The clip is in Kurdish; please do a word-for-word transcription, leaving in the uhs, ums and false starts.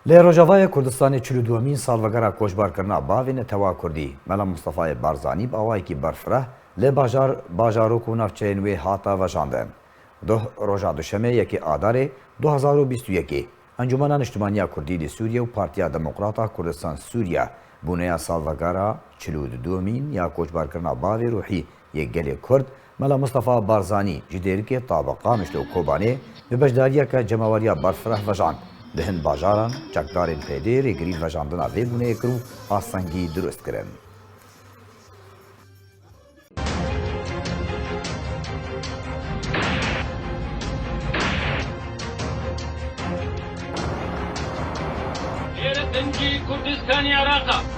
Li Rojavayê Kurdistanê çil û duhemîn salvegera koçbarkirina bavê netewa Kurdî, Mela Mustefayê Barzanî bi awayekî berfireh li bajar, bajarok û navçeyên wê hate vejandin. Duh roja Duşemê yekê Adarê du hezar û bîst û yekê, Encûmena Niştimaniya Kurdî li Sûriye û Partiya Demokrat a Kurdistan Sûriye bûneya salvegera çil û duhemîn ya koçbarkirina bavê ruhî yê gelê Kurd, Mela Mustafa Barzanî ji Dêrikê ta bi Qamişlo û Kobanê bi beşdariyeke cemaweriya berfireh vejand. Li hin bajaran çekdarên P D rêgirî vejandina vê bûneyê kir û astengî dirust kirin. Êre dengê Kurdistanê Iraqa.